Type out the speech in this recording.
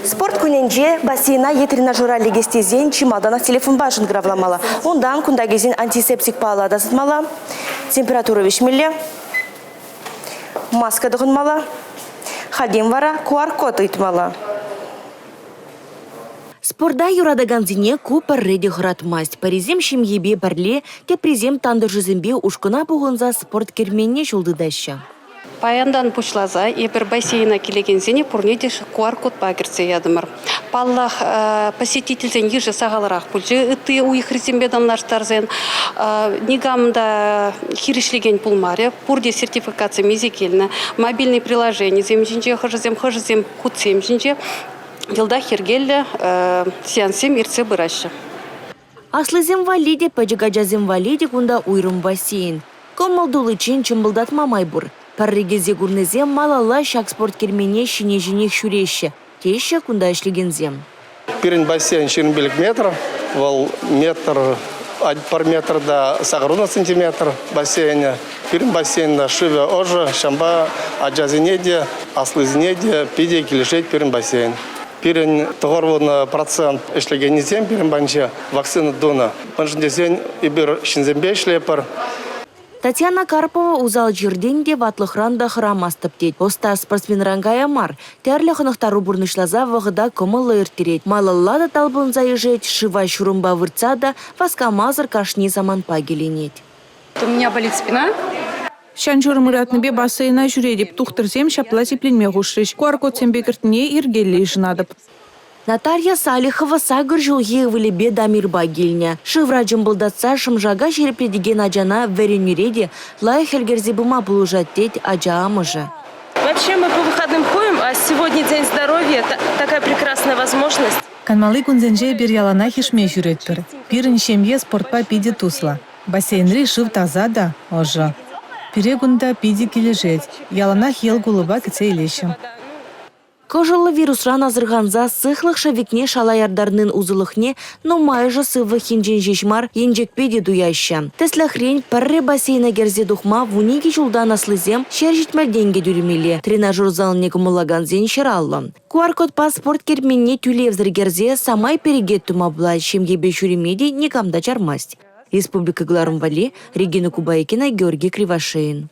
Спорт кунӗнче бассейна е тренажера лекес тесен чи малтанах телефонпа шӑнкӑравламалла. Унтан кунта килсен антисептикпа алла тасатмалла, температура виҫмелле, маска тӑхӑнмалла, хальтен вара QR-код ыйтмалла. Спорта юратакансене ку пӗрре те хӑратмасть. Пӗрисем ҫемьепе пӗрле, теприсем тантӑшӗсемпе ушкӑна пухӑнса спорт керменне ҫул тытаҫҫӗ. Паянтан пуҫласа эпир бассейна килекенсене пурне те QR-кодпа кӗртсе ятӑмӑр. Паллах, посетительсен йышӗ сахалрах пулчӗ ытти уйӑхрисемпе танлаштарсан. Никам та хирӗҫлекен пулмарӗ. Пурте сертификатсем илсе килнӗ. Мобильный приложенисем ҫинче хӑшӗсем, хӑшӗсем хутсем ҫинче йӑлтах йӗркеллӗ сеанссем иртсе пыраҫҫӗ. Аслисем валли те, пӗчӗк ачасем валли те кунта уйрӑм бассейн. Кӑмӑл туличчен чӑмпӑлтатма май пур. Пӗрре килсе курнисем малалла ҫак спорт керменне ҫине-ҫинех ҫӳреҫҫӗ, теҫҫӗ кунта ӗҫлекенсем. Пирӗн бассейн 25 метр, вӑл метр, пӗр метр та 80 сантиметр бассейнӗ. Пирӗн бассейнта шывӗ ӑшӑ, ҫавӑнпа ачасене те, аслисене те питӗ килӗшет пирӗн бассейн. Пирӗн 90% ӗҫлекеннисем пирӗн патӗнче вакцина тунӑ. Мӗншӗн тесен эпир ҫынсемпе ӗҫлетпӗр. Татьяна Карпова усал чиртен те, ватлӑхран та хӑрамастӑп тет. Ӑста спортсменран кая мар. Тӗрлӗ хӑнӑхтару пурнӑҫласа вӑхӑта кӑмӑллӑ ирттерет. Малалла та талпӑнса ишет, шыва ҫурӑмпа выртса та васкамасӑр кашни самантпа киленет. У меня болит спина. Ҫан-ҫурӑм ыратнипе бассейна ҫӳретӗп. Тухтӑрсем ҫапла сипленме хушрӗҫ. QR-кодсемпе кӗртнине йӗркеллӗ йышӑнатӑп. Наталья Салихова сакӑр ҫулхи ывӑлӗпе Дамирпа килнӗ. Шывра чӑмпӑлтатса шӑмшака ҫирӗплетекен ачана вӗренӳре те лайӑх ӗлкӗрсе пыма пулӑшать тет ача амӑшӗ. Вообще мы по выходным ходим, а сегодня день здоровья, такая прекрасная возможность. Канмалли кунсенче эпир яланах ишме ҫӳретпӗр. Пирӗн ҫемье спортпа питӗ туслӑ. Бассейнри шыв таса та ӑшӑ. Пире кунта питӗ килӗшет. Яланах йӑл кулӑпа кӗтсе илеҫҫӗ. Кӑшӑллӑ вирусран асӑрханса сыхлӑх шӗвекне шала яртарнин усӑлӑхне нумайӑшӗ сывлӑх енчен ҫеҫ мар, енчӗкпе те туяҫҫӗ. Тӗслӗхрен, пӗрре бассейна кӗрсе тухма 12 ҫултан аслисем 170 тенкӗ тӳлемелле, тренажер залне кӑмӑллакансен 150. QR-кодпа спорт керменне тӳлевсӗр кӗрсе самай перекет тума пулать, ҫемьепе ҫӳреме те никам та чармасть. Республика кӑларӑм валли Регина Кубайкина, Георгий Кривошеин.